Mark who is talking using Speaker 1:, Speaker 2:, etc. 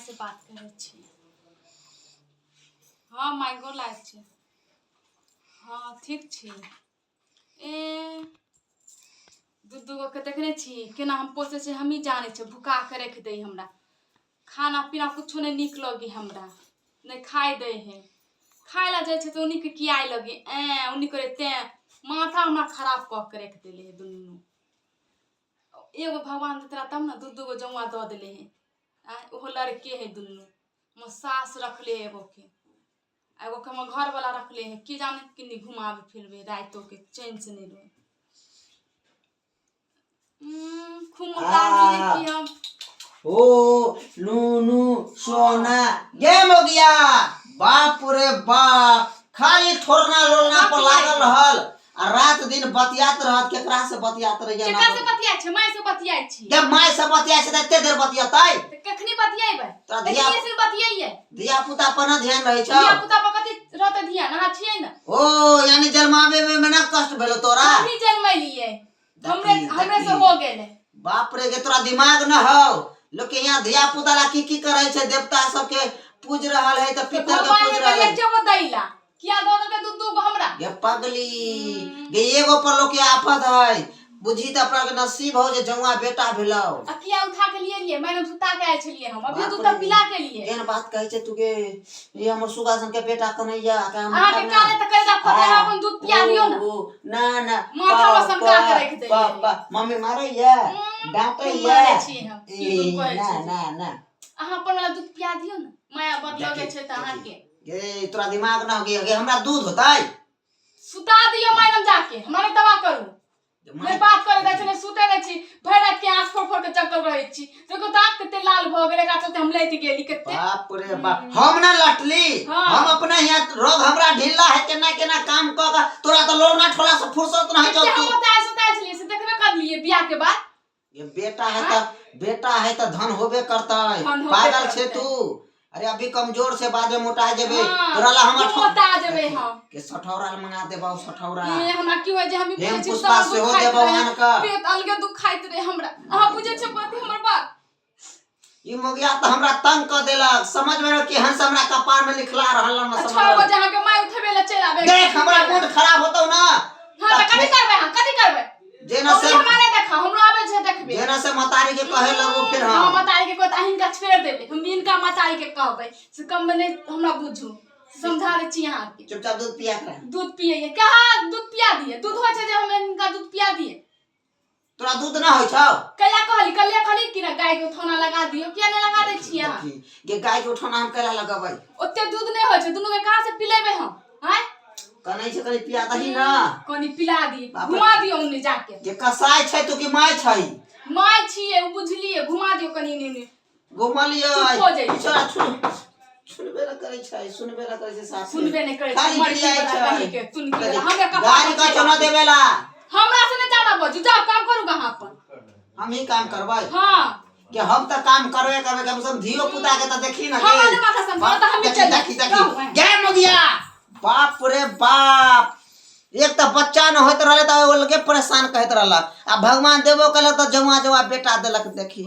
Speaker 1: माय से बात करै छी। हँ माय, गोर लागै छी। हँ, ठीक छी। ए दू दू गो के देखने छी केना हम पोसै छी, हमही जानै छियै। भुका के राखि दै हमरा, खाना पीना कुछो नहि नीक लगै हमरा, नहि खाइ दै है। खाय लए जाइ छै तऽ उन्नी के कियाइ लगे, ऐं उन्नी करे तें माथा हमरा खराब कऽ के राखि देले है दुनू। एगो भगवान देते रहा तब ने, दू दू गो जौआ दऽ देले है। आँय, ओहो लड़के है दुनू। हमर सास रखले है एगोके, आ एगोके हमर घरवला रखले है। की जाने किन्नी घुमाबे फिरबे, रातिओके चैन से नहि रहे। खूब मोटा गेलियै की हम?
Speaker 2: ओ नूनू सोना गेम हो गया। बाप रे बाप, खाली ठोरना लोलना पर लागल रहल आ रात दिन बतियात रहत। केकरा से बतियात रहिए?
Speaker 1: केकरा से बतियाइ छै? माय से बतियाइ छी।
Speaker 2: के my से बतियाइ छै तऽ एते देर बतियतै?
Speaker 1: तऽ कखनी बतियेबै?
Speaker 2: तोरा धिया
Speaker 1: एतनी से बतियाइए।
Speaker 2: धिया पुता पर ना ध्यान रहै छौ?
Speaker 1: धिया पुता पर कथी रहतै ध्यान? अहाँ छियै ने।
Speaker 2: ओ यानी जन्माबे में ना कष्ट भेलो तोरा?
Speaker 1: हमही जन्मैलियै, हमरे
Speaker 2: देखी,
Speaker 1: हमरे से
Speaker 2: देखी।
Speaker 1: हो गेलै।
Speaker 2: बाप रे, गे तोरा दिमाग न हौ? लोग के यहाँ धिया पुता ला की की करै छै, देवता सबके पूज रहल है तऽ
Speaker 1: तऽ
Speaker 2: पितर के
Speaker 1: भगवान
Speaker 2: पूज
Speaker 1: के
Speaker 2: रहल है।
Speaker 1: एके गो दैला किया दऽ देलकै दू दू गो हमरा?
Speaker 2: गे पगली गे, एगो पर लोग के आफत है। बुझी तऽ अपना के नसीब हो जे जौआ बेटा भेलौ।
Speaker 1: आ किया उठा के लिए लिए? मैडम सुता के आयल छलियै हम, अभी
Speaker 2: बाप
Speaker 1: दूध
Speaker 2: रे।
Speaker 1: तऽ पिला के लिए।
Speaker 2: केहन बात कहै छै तू गे? ये हमर सुगा सन के बेटा कन्हैया के हम
Speaker 1: अहाँके
Speaker 2: उठाब ना।
Speaker 1: काले तऽ कलेजा फटे, अहाँ अपन दूध पिया दियौ ने।
Speaker 2: ओ, ना ना।
Speaker 1: माथा में सनका के राखि देलियै।
Speaker 2: पापा मम्मी मारैया, डांटैया।
Speaker 1: मारै छियै हम, की
Speaker 2: ए,
Speaker 1: दूध कहै
Speaker 2: ना
Speaker 1: छै जे।
Speaker 2: ना ना।
Speaker 1: अहाँ अपन वाला दूध पिया दियौ ने, माया बड लगै छै तऽ अहाँके।
Speaker 2: गे तोरा दिमाग ना हो गे? हमरा दूध होतै?
Speaker 1: सुता दियौ मैडम जाके, हमरा नहि दवा करू। नहि बात करे दै छै, नहि सुते दै छी। भरि राति के आँख फोड़ फोड़ के जगल रहै छी। देखो तऽ आँख कते लाल भऽ गेल, एकरा चलते हम लटि गेली कते।
Speaker 2: बाप रे बाप, हम ना लटली।
Speaker 1: हाँ।
Speaker 2: हम अपने यहाँ रोग हमरा ढीला है, केना केना काम क के। तोरा तो लोलना ठोला से फुर्सत नहीं
Speaker 1: कते
Speaker 2: छौ
Speaker 1: हम
Speaker 2: तू।
Speaker 1: ओताय सुताय छलियै से देखबे करलियै बियाह के बाद।
Speaker 2: ये बेटा है त, बेटा है त धन होबे करतै।
Speaker 1: धन होबे
Speaker 2: पागल छे
Speaker 1: करतै।
Speaker 2: तू। अरे अभी कमजोर से, बाद में मोटा जेबे।
Speaker 1: हाँ,
Speaker 2: तोरा ला हमर
Speaker 1: खूब मोटा जेबै हम।
Speaker 2: के सठौरा ला मंगा देबौ सठौरा।
Speaker 1: ए, हमरा की होइ जे हम
Speaker 2: हेम
Speaker 1: बुझै छी
Speaker 2: पुष्पा
Speaker 1: सब
Speaker 2: सेहो
Speaker 1: दुखाइत
Speaker 2: देबौ
Speaker 1: रहे,
Speaker 2: आन कऽ।
Speaker 1: पेट अलगे दुखाइत रहे हमरा। अहाँ बुझै छियै कथी हमर बात?
Speaker 2: ई मोगिया तऽ हमरा तंग कऽ देलक। समझ में केहन से हमरा कपार में लिखला रहल न
Speaker 1: आ
Speaker 2: समझ
Speaker 1: 6
Speaker 2: में।
Speaker 1: बजे अहाँके माय उठेबे लए चलि आबै।
Speaker 2: देख, हमरा मूड खराब होतौ ना।
Speaker 1: हाँ, तऽ कथी करबै अहाँ? कथी करबै?
Speaker 2: जेना से
Speaker 1: हमरा नहि देखा, हमरो आबै छै देखबे।
Speaker 2: जेना से मतारी के कहे लगो फिर।
Speaker 1: हम
Speaker 2: हम
Speaker 1: मतारी के कहत हिनका छोड़ि देबै। हम हिनका मतारी के कहबै से कम नहि हमरा बुझू, समझा दै छी अहाँके।
Speaker 2: चुपचाप दूध पिया कर।
Speaker 1: दूध पियै कहाँ? दूध पिया दिए? दूध होइ छै जे हम हिनका दूध पिया दिए?
Speaker 2: तोरा दूध ना होइ छौ?
Speaker 1: कहिया कहली? कल्हे कहली कि ना गाय के उठौना लगा दियौ, किया नहि लगा दै छियै अहाँ?
Speaker 2: देखी गे, गाय के उठौना हम कैला लगबै?
Speaker 1: ओते दूध नहि होइ छै, दुनू के कहाँ से पिलेबै हम? आँय?
Speaker 2: कनै छै, कनि पिया दही ना।
Speaker 1: कनि पिला दी।
Speaker 2: बाप रे।
Speaker 1: घुमा दियौ ओन्ने जाके।
Speaker 2: जे कसाई छै तू कि my छै?
Speaker 1: My छियै ओ, बुझलियै? घुमा दियौ कनि एने ओने।
Speaker 2: घुमलियै।
Speaker 1: चुप हो जइयै।
Speaker 2: छोड़ा, छु सुनबे न करै छै, सुनबे न करै छै साफ।
Speaker 1: सुनबे नहि करै छै,
Speaker 2: खाली
Speaker 1: मरकी
Speaker 2: गिरियाइ
Speaker 1: वाला
Speaker 2: छै।
Speaker 1: कहीं के, तुनकी वाला। हमरा कपार
Speaker 2: गाड़ी
Speaker 1: पर
Speaker 2: कछो न देबेला।
Speaker 1: हमरा से नहि ज्यादा बजू, जाउ काम करू अहाँ अपन।
Speaker 2: हम ही काम करबै?
Speaker 1: हाँ।
Speaker 2: कि हम तऽ काम करबे करबै, कम से कम धियो पुता के तऽ देखी ना।
Speaker 1: हमरा नहि माथा समझ, तऽ हमही
Speaker 2: देखी,
Speaker 1: चलि
Speaker 2: देखी,
Speaker 1: जायब।
Speaker 2: देखी।
Speaker 1: रहू, हैं।
Speaker 2: गे मुगिया, बाप रे बाप, एक तऽ बच्चा न होइत रहले तऽ ओ लगे परेशान कहैत रहलक, आ भगवान देबो केलक तऽ जौआ जौआ बेटा देलक। देखी।